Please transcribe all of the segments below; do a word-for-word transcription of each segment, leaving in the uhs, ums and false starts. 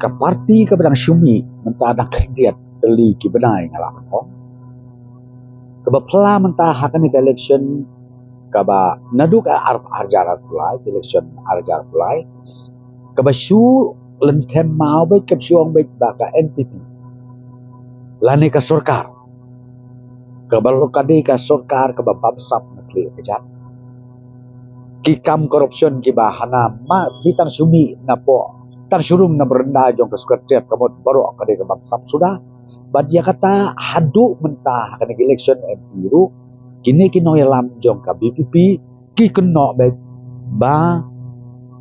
Ka parti kaba dang shu mih mynta dang khyndiat tylli ki bnai, nga lah ban ong. Kaba phylla mynta ha kane ka election kaba naduh ka ar, ar hajar arphew lai, election ar hajar arphew lai, kaba shu lynthem maw beit, kaba shu ong beit ba ka N P P lane ka sorkar kaba long ka dei ka sorkar kaba bamsap na khlieh ka jait. Ki kam corruption kiba hana ma phi tang shu mih napoh, tang shu rung na baranda jong ka Secretariat ka mut baroh ka dei ka bamsap suda. Bad ïa kata haduh mynta ha kane ka election M P ruh, kine ki nongïalam jong ka V P P ki kynnoh beit ba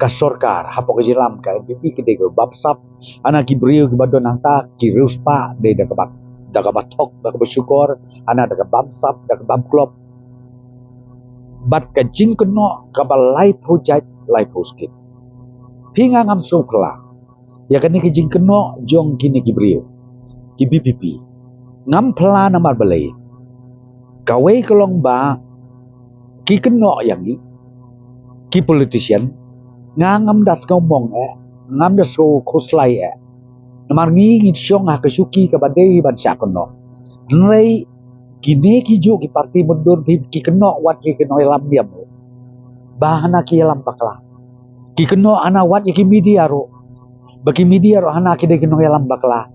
ka sorkar hapoh ka jingïalam ka N P P ki dei ka bamsap. Hana ki briew kiba don hangta ki riewspah dei da kaba, da kaba thok, da kaba shukor, hana da kaba bamsap, da kaba bamklop. Bad ka jingkynnoh kaba laiphew jait laiphew skit. Phi, nga ngam sngewphylla ïa kane ka jingkynnoh jong kine ki briew, ki V P P. Ngam phylla namar balei? Kawei ka long ba ki kynnoh ïa ngi ki politician, nga ngam da sngew mong eh, ngam da sngew khuslai eh. Namar ngi ngi shong ha ka shuki kaba dei ban shah kynnoh. Hynrei kine ki juh ki parti mutdur phi, ki kynnoh wat ïa ki nongïalam niam ruh ba hana ki ïalam bakla. Ki kynnoh hana wat ïa ki media ruh ba ki media ruh hana ki dei ki nongïalam bakla.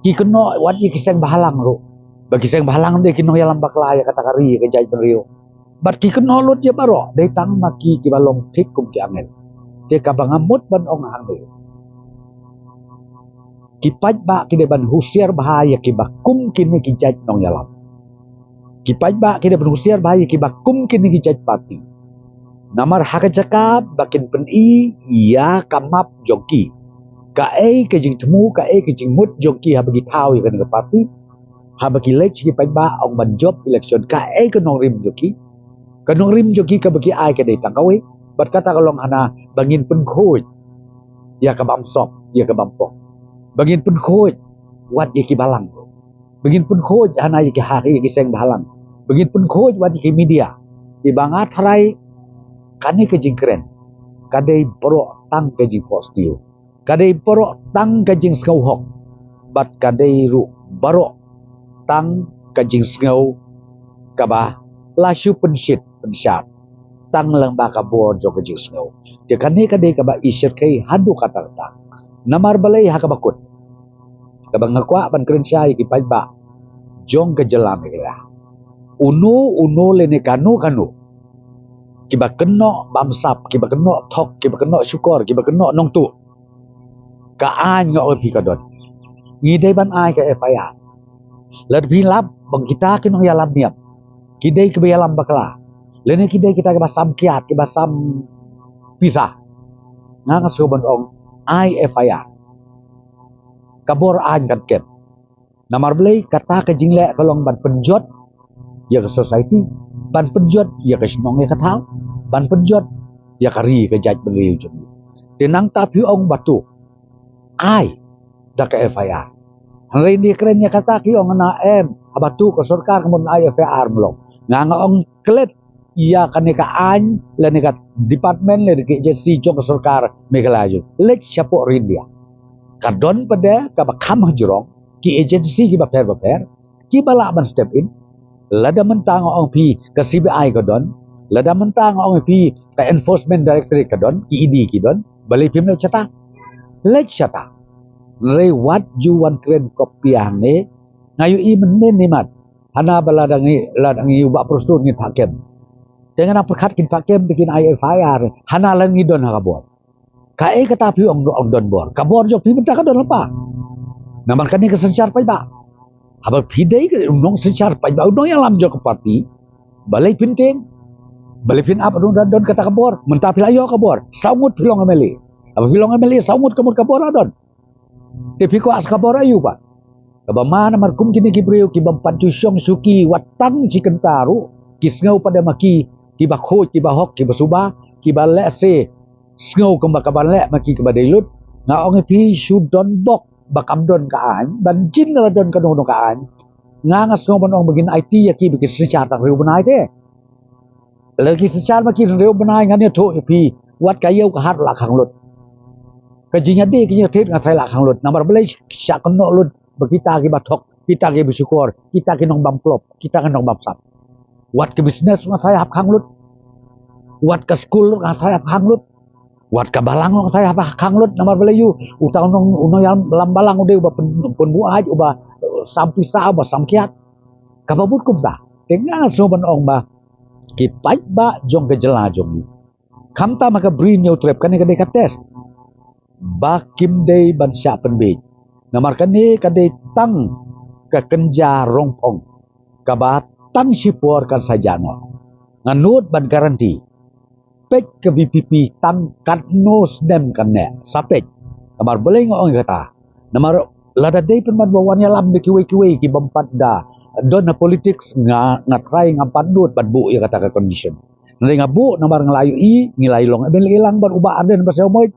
Ki kynnoh wat ïa ki seng bhalang ruh ba ki seng bhalang dei ki nongïalam bakla ïa kata ka ri, ïa ka jaitbynriew. Bad ki kynnoh lut ïa baroh, dei tang ma ki kiba long thik kum ki angel. Te kaba nga mut ban ong hangne, ki paidbah ki dei ban husiar bha ïa kiba kum kine ki jait nongïalam. Ki paidbah ki dei ban husiar bha ïa kiba kum kine ki jait parti. Namar ha ka jaka ba kin pyni ïa ka map jong ki, kaei ka jingthmu, kaei ka jingmut jong ki haba ki thaw ïa kane ka parti, haba ki leit sha ki paidbah ong ban jop election, kaei ka nongrim jong ki? Ka nongrim jong ki kaba ki ai ka dei tang kawei. Bad kata ka long hana ba ngin pynkhuid ïa ka bamsap, ïa ka bampong. Ba ngin pynkhuid wat ïa ki balang ruh. Ba ngin pynkhuid hana ïa ki ha, ïa ki seng bhalang. Ba ngin pynkhuid wat ïa ki media. Te ba nga tharai kane ka jingkren ka dei baroh tang ka jingphohsniew. Ka dei baroh tang ka jingsngewhok bad ka dei ruh baroh tang ka jingsngew kaba la shu pynshit pynshar tang lyngba ka bor jong ka jingsngew. Te kane ka dei kaba i shyrkhei haduh katta katta. Namar balei? Ha kaba kut, kaba nga kwah ban kren shai ïa ki paidbah jong ka jylla Meghalaya, uno uno lane kano kano kiba kynnoh bamsap, kiba kynnoh thok, kiba kynnoh shukor, kiba kynnoh nongtuh, ka aiñ nga ong ïa phi ka don. Ngi dei ban ai ka F I R. Lada phi lap ba kita ki nongïalam niam ki dei kiba ïalam bakla lane ki dei kita kiba sam kiad, kiba sam pisa, nga nga sngew ban ong ai F I R. Ka bor aiñ kan kem. Namar balei? Kata ka jingleh ka long ban pynjot ïa ka society, ban pynjot ïa ka shnong ïa ka thaw, ban pynjot ïa ka ri ka jaitbynriew jong ngi. Te nangta phi ong ba to ai da ka F I R. Hynrei ngi kren ïa kata ki ong na em, haba to ka sorkar ka mut ai F I R mlong. Nga nga ong klet ïa kane ka aiñ lane ka department lane ka agency jong ka sorkar Meghalaya. Leit shapoh Ri India, ka don pat de kaba kham hajrong ki agency kiba pher bapher kiba lah ban step in. Lada mynta nga ong phi ka C B I ka don, lada mynta nga ong phi ka Enforcement Directorate ka don, ki E D ki don, balei phim leit shata? Leit shata. Hynrei wat ju wan kren copy hangne. Nga ïohi mynnin imat hana ba lada ngi, lada ngi u Bah Prestone ngi phah kem, te nga nang pyrkhat kin phah kem te kin ai F I R. Hana lada ngi don ha ka bor. Kaei kata phi ong, ong don bor? Ka bor jong phi mynta ka don lypa. Namar kane ka synshar paidbah. Haba phi dei ka nongsynshar paidbah, u nongïalam jong ka parti, balei phin tieng? Balei phin ap ruh don, don kata ka bor? Mynta phi la ïoh ka bor, saw ngut phi long M L A. Haba phi long M L A saw ngut ka mut ka bor la don. Te phi kwah sa ka bor aïu pat? Kaba ma namar kum kine ki briew ki bym pat ju shong shuki wat tang shi kynta ruh, ki sngew pat de ma ki kiba khuid, kiba hok, kiba suba, kiba lehse sngew kumba ka ban leh ma ki kiba dei lut. Nga ong ïa phi, shu don bok ba kam don ka aiñ, ban jin la don kano kano ka aiñ. Nga nga sngew ban ong ba ngin aiti ïa ki ba ki synshar tang hynriew bnai te. Lada ki synshar ma ki hynriew bnai, ngan ïathuh ïa phi, wat ka ïew ka hat la khang lut. Ka jingïadei ka jingïathied nga tharai la khang lut. Namar balei? Shah kynnoh lut ba kita kiba thok, kita kiba shukor, kita ki nongbam klop, kita ki nongbam sap. Wat ka business nga tharai hap khang lut. Wat ka skul nga tharai hap khang lut. Wat ka balang nga tharai hap khang lut. Namar balei? Ïoh uta u nong, u nongïalam balang u dei uba pyn, pynbuaid, uba, eh, sam pisa, uba sam kiad. Kaba bud kumta. Te nga sngew ban ong ba ki paidbah jong ka jylla jong ngi, khamtam ha ka Bri Hynñiewtrep, kane ka dei ka test ba kim dei ban shah pynbiej. Namar kane ka dei tang ka kynja rongphong kaba tang shipor kan sa jah noh. Nga nud ban guarantee, peit ka VPP tang katno snem kan neh, sa peit. Namar balei nga ong ïa kata? Namar lada dei pynban ba wan ïalam da kiwei kiwei ki bym pat da don ha politics, nga, nga tharai ngam pat nud ban buh ïa kata ka condition. Hynrei nga buh namar nga la ïohi, ngi la ïalong, eh, ban leh lang bad u Bah Ardent Basaiawmoit.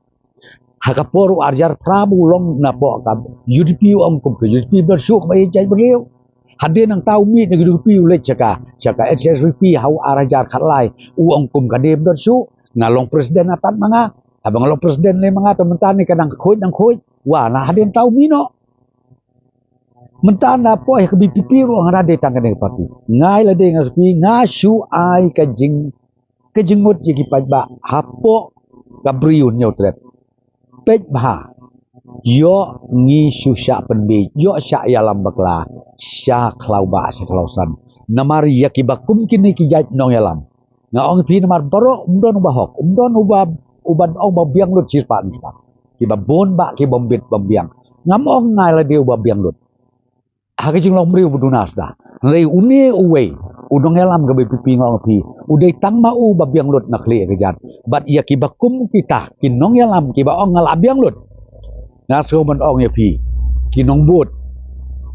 Ha ka por u ar hajar phra ba u long napoh ka UDP, u ong kum ka UDP ym don shuh kaba ïeit jaitbynriew. Hadien nangta u mih na ka UDP, u leit sha ka, sha ka HSPP ha u ar hajar khatlai, u ong kum ka dei ym don shuh. Nga long president, atat ma nga. Haba nga long president lei ma nga, te mynta ne ka dang khuid, dang khuid. Wa, na hadien nangta u mih noh. Mynta napoh ïa ka VPP ruh nga dei tang kane ka party. Nga ïa lade nga VPP, nga shu ai ka jing, ka jingmut ïa ki paidbah hapoh ka Bri Hynñiewtrep. Peit bha. Ïoh ngi shu shah pynbiej, ïoh shah ïalam bakla sha khlaw bah, sha khlaw san. Namar ïa kiba kum kine ki jait nongïalam, nga ong ïa phi, namar baroh ym don uba hok, ym don uba, uban ong ba biang lut shispah nangta. Kiba bun bah ki bym bit bym biang. Ngam ong nga ïa lade uba biang lut ha ka jinglong briew ba duna sda. Hynrei une uwei u nongïalam ka VPP, nga ong ïa phi, u dei tang ma u ba biang lut na khlieh ka jait. Bad ïa kiba kum kita ki nongïalam kiba ong nga la biang lut, nga sngew ban ong ïa phi, ki nongbud,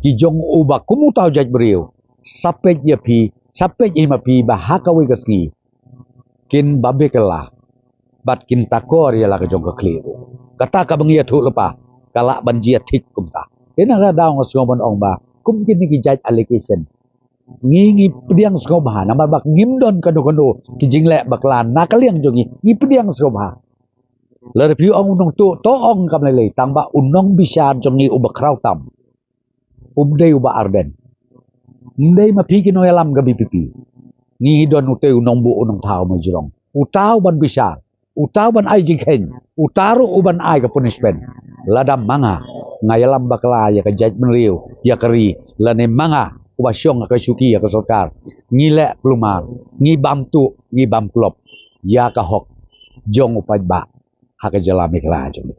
ki jong uba kum uta u jaitbynriew, sa peit ïa phi, sa peit ïa ma phi ba ha kawei ka sngi kin babe kylla bad kin takor ïa la ka jong ka khlieh ruh. Kata kaba ngi ïathuh lypa ka lah ban jia thik kumta. Te na kata ka daw nga sngew ban ong ba kum kine ki jait allegation, ngi, ngi pdiang sngewbha, namar ba ngim don kano kano ki jingleh bakla na ka liang jong ngi, ngi pdiang sngewbha. Lada phi ong u nongtuh, to ong kam lei lei, tang ba u nongbishar jong ngi uba khraw tam, um dei u Bah Ardent. Ym dei ma phi ki nongïalam ka VPP. Ngi don utei u nongbuh u nongthaw ma jrong, uta uban bishar, uta uban ai jingkheiñ, uta ruh uban ai ka punishment. Lada ma nga, nga ïalam bakla ïa ka jaitbynriew, ïa ka ri, lane ma nga uba shong ha ka shuki ïa ka sorkar, ngi leh kulmar, ngi bam tuh, ngi bam klop ïa ka hok jong u paidbah ha ka jylla Meghalaya jong ngi.